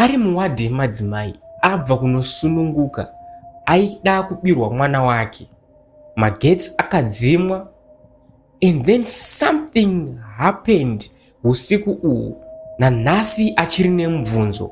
Ari muwadhi yemadzimai abva kunosununguka aida kubirwa mwana wake. Magetsi akadzimwa and then something happened usiku uhu nanhasi achiri nemubvunzo.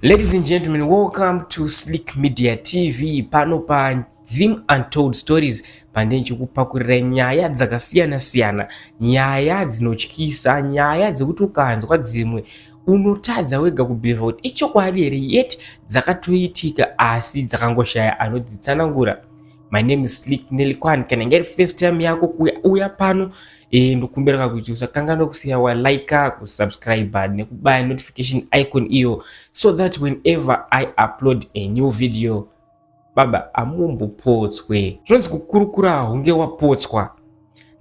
Ladies and gentlemen, welcome to Slick Media TV. Pano pa Zim Untold Stories pandine chikupakurira nyaya dzakasiyana siyana, nyaya dzinotyisa, nyaya dzekuti ukanzwa dzimwe unotadza wega kubhilivha kuti ichokwadi here, yet dzakatoitika asi dzakangoshaya anodzitsanangura. My name is Slick Nelikwan. Kana inge iri first time yako kuuya uya pano ndokumbira kuti usakanganwa kusiya wa like, kusubscribe nekubaya notification icon iyo so that whenever I upload a new video baba amumbopotswe. Zvinonzi kukurukura hunge wapotswa.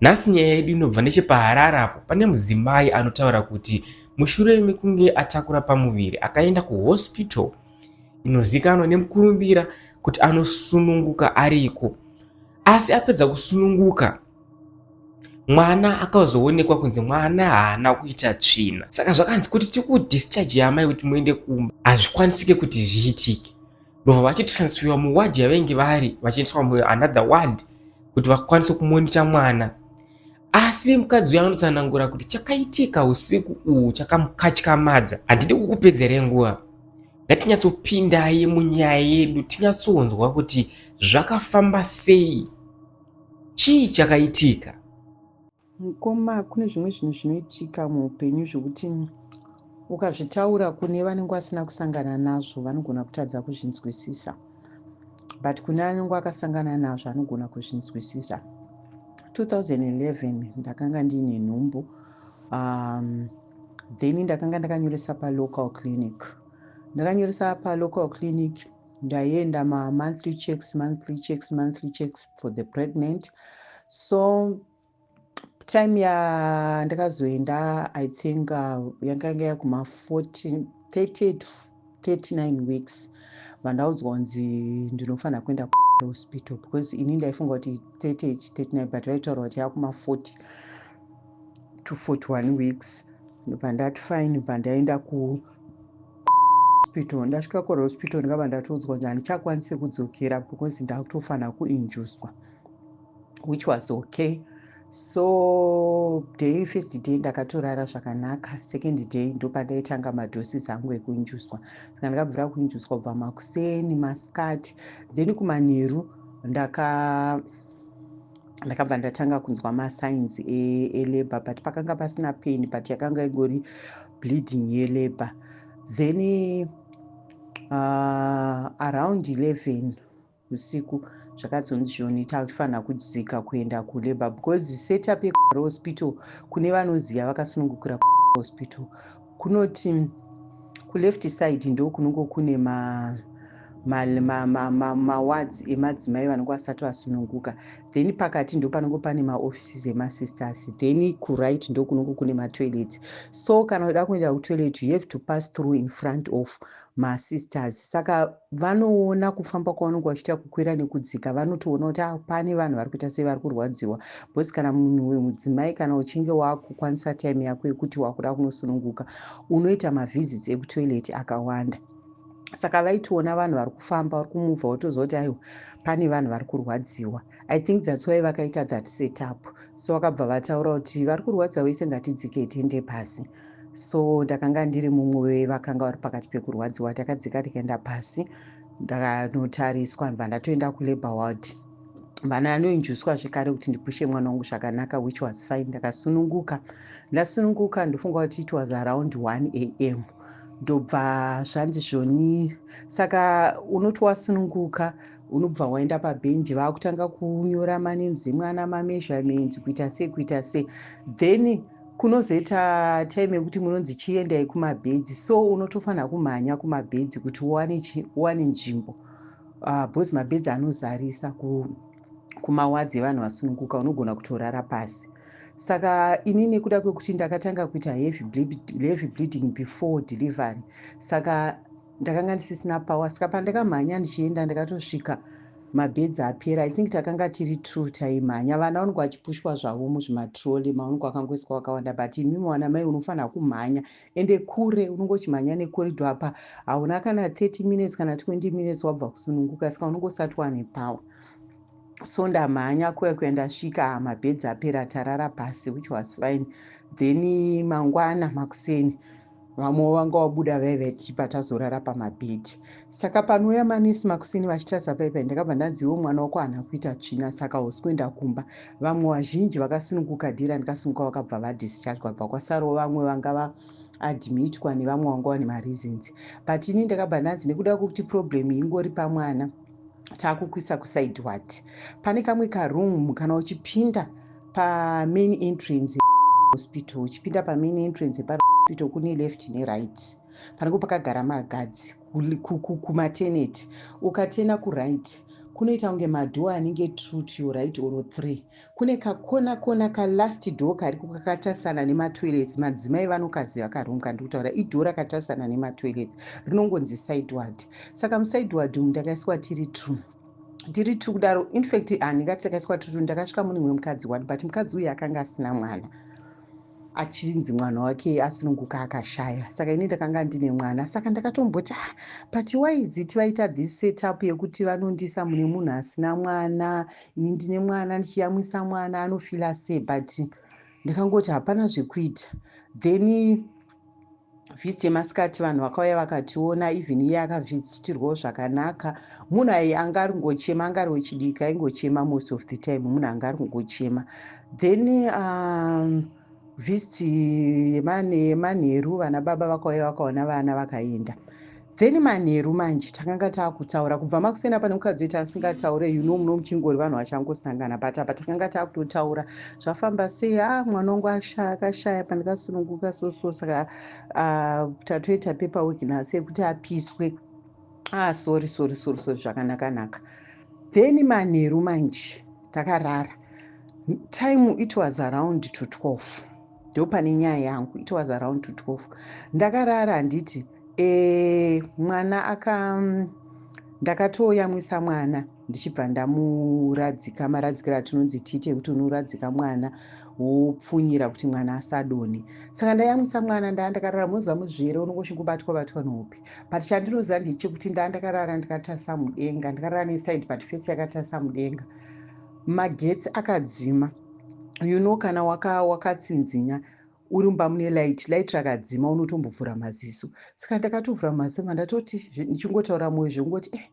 Nhasi nyaya yedu inobva nechepaHarare apo pane mudzimai anotaura kuti mushure mekunge atakura pamuviri akaenda kuhospital inozikanwa nemukurumbira kuti anosununguka ariko, asi apedza kusununguka mwana akazoonekwa kunzi mwana haana kuita tsvina. Saka zvakanzi kuti tikudischarge yamai kuti muende kumba hazvikwanisike kuti zviitike. Ndobva vachitransferwa muward yavainge vari vachiendeswa muanother ward kuti vakwanise kumonita mwana. Asi mukadzi uyu anotsanangura kuti chakaitika usiku uhu chakamukatyamadza. Handidi kukupedzerei nguva, ngatinyatsopindai munyaya yedu tinyatsonzwa kuti zvakafamba sei, chii chakaitika. Mukoma, kune zvimwe zvinhu zvinoitika muupenyu zvekuti ukazvitaura kune vanenge vasina kusangana nazvo vanogona kutadza kuzvinzwisisa, but kune anenge akasangana nazvo anogona kuzvinzwisisa. 2011 ndakanga ndiine nhumbu, then ndakanga ndakanyoresa palocal clinic. Ndakanyoresa palocal clinic, ndaienda mamonthly checks, monthly checks, monthly checks for the pregnant. So time yandakazoenda, I think yakanga yakuma 14 38 39 weeks, vandaudzwa kunzi ndinofanira kuenda kuhospital, because ini ndaifunga kuti 38 39, but vaitaura kuti yakuma 40 to 41 weeks. Ndobva fine, bva ndaenda kuhospital. Ndasvika kuhospital, ndikabva ndatoudzwa kunzi handichakwanisi kudzokera because ndakutofanira kuinjuswa, which was okay. So day first day ndakatorara zvakanaka. Second day ndopandaitanga madoses angu ekuinjuswa. Saka ndakabvira kuinjuswa kubva makuseni, masikati, then kumanheru ndakabva ndatanga kunzwa masigns elabor, but pakanga pasina pain, but yakanga ingori bleeding yelabor. Then around 11 usiku zvakazonzi zvoni takufanira kudzika kuenda kulabor, because setup yehospital, kune vanoziva vakasunungukira hospital, kunoti kuleft side ndo kunongo kune mawards emadzimai vanenge vasati vasununguka, then pakati ndo panongo pane maoffices emasisters, then kuright ndo kunongo kune matoilets. So kana uda kuenda kutoilet, you have to pass through in front of masisters. Saka vanoona kufamba kwavanonge vachiita, kukwira nekudzika, vanotoona kuti ah, pane vanhu vari kuita sei, vari kurwadziwa, because kana munhu mudzimai, kana uchinge wakukwanisa time yako yekuti wakuda kunosununguka, unoita mavisits ekutoilet akawanda. Saka vaitoona vanhu vari kufamba, vari kumuvha, votoziva kuti aiwa, pane vanhu vari kurwadziwa. I think that's why vakaita that setup. So vakabva vataura kuti vari kurwadza vese ngatidzike tiende pasi. So ndakanga ndiri mumwe wevakanga vari pakati pekurwadziwa. Takadzika tikaenda pasi, ndakanotariswa, ndibva ndatoenda kulabour ward. Vana anoinjuswa zvekare kuti ndipushe mwana wangu zvakanaka, which was fine. Ndakasununguka. Ndasununguka, ndofunga kuti it was around 1 a.m. Ndobva zvanzi zvoni, saka unoti wasununguka, unobva waenda pabhenji, vaakutanga kunyora manames emwana, mameasurements, kuita sei, kuita sei. Then kunozoita time yekuti munonzi chiendai kumabhedzi. So unotofanira kumhanya kumabhedzi kuti uwane nzvimbo, because mabhedzi anozarisa kumawards evanhu vasununguka, unogona kutorara pasi. Saka ini nekuda kwekuti ndakatanga kuita heavy bleeding before delivery, saka ndakanga ndisisina power. Saka pandakamhanya ndichienda, ndakatosvika. Mabhedzi apera. I think takanga tiri two taimhanya. Vana vanonge vachipushwa zvavo muzvimatrolley maunenge wakangoiswa wakawanda, but imimi wana mai unofanira kumhanya, ende kure unonge uchimhanya necorridor. Apa hauna kana 30 minutes kana 20 minutes wabva kusununguka, saka unonge usati wane power. So ndamhanya kuya kuya, ndasvika, mabhedzi apera, tarara pasi, which was fine. Then mangwana makuseni vamwe vanga vabuda vaiva tichibva tazorara pamabhedhi. Saka panouya manesi makuseni vachitarisa paipai, ndakabva ndanziwo, "Mwana wako haana kuita tsvina, saka hausi kuenda kumba." Vamwe vazhinji vakasununguka dhira ndikasununguka vakabva vadischargwa, bva kwasarawo vamwe vanga vaadmitwa nevamwe vanga vane mareasons. But ini ndakabva ndanzi nekuda kwekuti problem ingori pamwana, taakukuisa kuside ward. Pane kamwe karoom kana uchipinda pamain entrance hospital, uchipinda pamain entrance epahospital kune left neright, panenge pakagara maguards kumaternity. Ukatena kuright kunoita kunge madoor anenge two to your right or three. Kune kakona kona kalast door kariko kakatarisana nematoilets. Madzimai vanokaziva karoom kandikutaura, idoor rakatarisana nematoilets, rinongonzi side ward. Saka muside ward umu ndakaiswa tiri two, tiri two kudaro. Infact handingati takaiswa tiri two, ndakasvika mune mumwe mukadzi one, but mukadzi uyu akanga asina mwana, achinzi mwana wake asununguka akashaya. Saka ini ndakanga ndine mwana, saka ndakatomboti, "Ah, but why is it vaita this setup yekuti vanondisa mune munhu asina mwana, ini ndine mwana, ndichiyamwisa mwana anofeela sei?" But ndakangoti hapana zvekuita. Then visit yemasikati vanhu vakauya vakationa. Even iye akavhisitirwawo zvakanaka. Munhu ai anga ari ngochema, anga ari wechidiki, aingochema most of the time, munhu anga ari kungochema. Then visit yemanheru vana baba vakauya vakaona vana vakaenda. Then manheru manje takanga taakutaura. Kubva makusena pane mukadzi wetu asingataure, muno muchingori vanhu vachangosangana, but apa takanga taakutotaura, "Zvafamba sei?" "A ah, mwana wangu akashaya pandikasununguka." So saka tatoita paperwork nhasi yekuti apiswe. Ah, sorry, sorry, sorry, sorry, zvakanaka-naka. Then manheru manje takarara. Time it was around to 12, ndo pane nyaya yangu. It was around to 12, ndakarara handiti. Mwana aka ndakatoyamwisa mwana, ndichibva ndamuradzika maradzikiro atinonzi tiite, ekuti unoradzika mwana wopfunyira kuti mwana asadonhe. Saka ndayamwisa mwana, ndaa ndakarara. Munoziva muzvere unongosvingobatwa batwa nehope, but chandinoziva ndechekuti ndaa ndakarara ndikatarisa mudenga. Ndakarara neside, but face yakatarisa mudenga. Magetsi akadzima. Kana wakatsinzinya uri mumba mune light, light rakadzima, unotombovhura maziso. Saka ndakatovhura maziso, mandatoti ndichingotaura mwoyo zvekungoti, "Eh,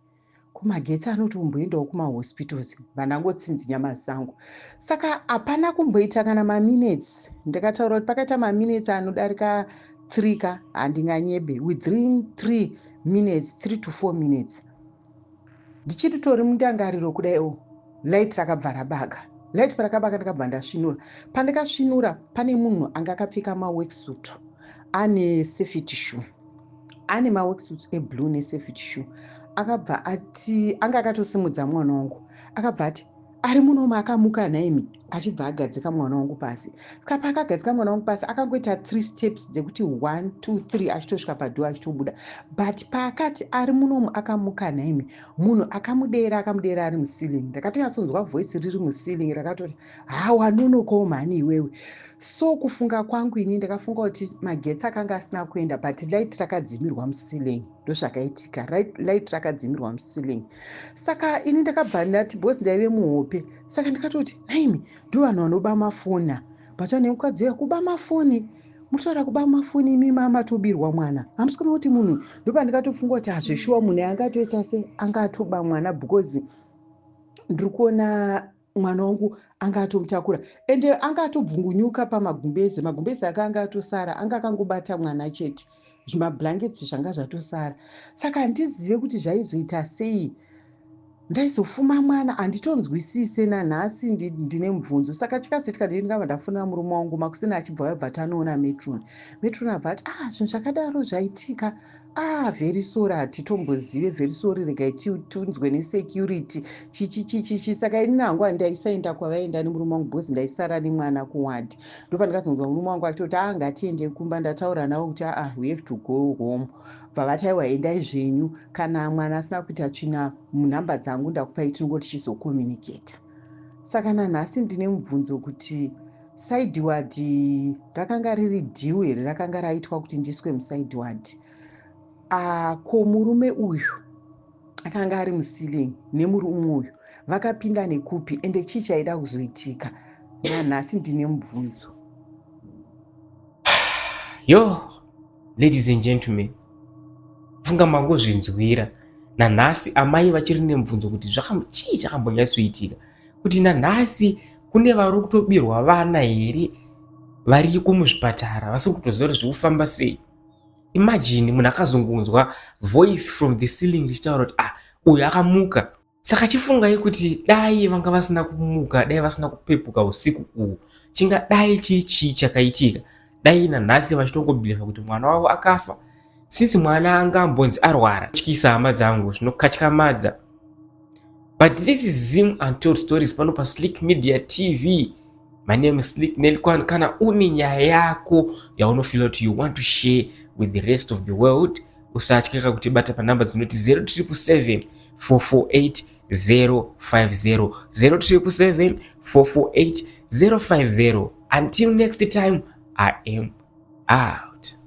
kumagetsi anotomboendawo kumahospitals?" Vandangotsinzinya maziso angu. Saka hapana kumboita kana maminutes, ndakataura kuti pakaita maminutes anodarika 3 ka, handinganyebe, within 3 minutes, 3 to 4 minutes, ndichiritori mundangariro kudaiwo, light rakabva rabaka. Light parakabaka, ndakabva ndasvinura. Pandakasvinura, pane munhu anga akapfeka maworksuit, ane safety shoe, ane maworksuit eblue nesafety shoe. Akabva ati, anga akatosimudza mwana wangu, akabva ati, "Ari munomu akamuka nhaimi?" Achibva agadzika mwana wangu pasi. Saka paakagadzika mwana wangu pasi, akangoita three steps dzekuti 1 2 3, achitosvika padoor, achitobuda. But paakati, "Ari munomu akamuka nhaimi?" munhu akamudera, akamudera ari muceiling. Ndakatonyatsonzwa voice riri muceiling rakatoti, "Hawanonokawo mhani iwewe." So kufunga kwangu ini, ndakafunga kuti magetsi akanga asina kuenda, but light rakadzimirwa muceiling. Ndozvakaitika, light rakadzimirwa muceiling. Saka ini ndakabva ndati, because ndaive muhope, saka ndakatoti, "Naimi, ndo vanhu vanoba mafoni." But vanhu vemukadzi uya, "Kuba mafoni? Mutaura kuba mafoni imi mamatobirwa mwana? Hamusi kuona kuti munhu?" Ndopandikatofunga kuti hazveshuwa, munhu angatoita se anga atoba mwana, because ndiri kuona mwana wangu anga atomutakura, ende anga atobvungunyuka pamagumbezi. Magumbezi ake anga atosara, anga akangobata mwana chete, zvimablankets zvanga zvatosara. Saka handizive kuti zvaizoita sei, ndaizofuma mwana, handitonzwisise nanhasi, ndine mubvunzo. Saka chikazoitika, ndingabva ndafonera murume wangu makusina, achibva vabva tanoona matron. Matron abva ati, "Ah, zvinhu zvakadaro zvaitika. Ah, very sorry, hatitombozive, very sorry, regai tunzwe nesecurity chichi chichichi." Saka ini nangu handaisaenda kwavaenda nemurume wangu, because ndaisara nemwana kuward. Ndopandikazonzwa murume wangu achitoti, "A, ah, ngatiende kumba, ndataura navo kuti aa, ah, we have to go home." Bva vati, "Aiwa, endai zvenyu, kana mwana asina kuita tsvina munhamba dzangu." dzangu ndakupai, tinongo tichizocommunicata. Saka nanhasi ndine mubvunzo kuti side ward rakanga riri deal here rakanga raitwa kuti ndiswe muside ward? Ko murume uyu akanga ari muceiling nemurume uyu vakapinda nekupi? Ende chii chaida kuzoitika? Nanhasi ndine mubvunzo. Yo, ladies and gentlemen, funga mangozvinzwira. Nanhasi amai vachiri nemubvunzo kuti chii chakambonyatsoitika, kuti nanhasi kune vari kutobirwa vana here variko muzvipatara vasiri kutoziva kuti zviri kufamba sei. Imagine munhu akazongonzwa voice from the ceiling richitaura kuti, "Ah, uyu akamuka." Saka chifungai kuti dai vanga vasina kumuka, dai vasina kupepuka usiku uhu, chingadai chii chii chakaitika? Dai nanhasi vachitongobeliever kuti mwana wavo akafa, since mwana anga ambonzi arwara. Tyisa, hama dzangu, zvinokatyamadza. But this is Zim Untold Stories pano paSlick Media TV. My name is Slick Nelkwan. Kana une nyaya yako yaunofeel kuti you want to share with the rest of the world, usatyeka kutibata panhamba dzinoti 0777 448 050, 0777 448 050. Until next time, I am out.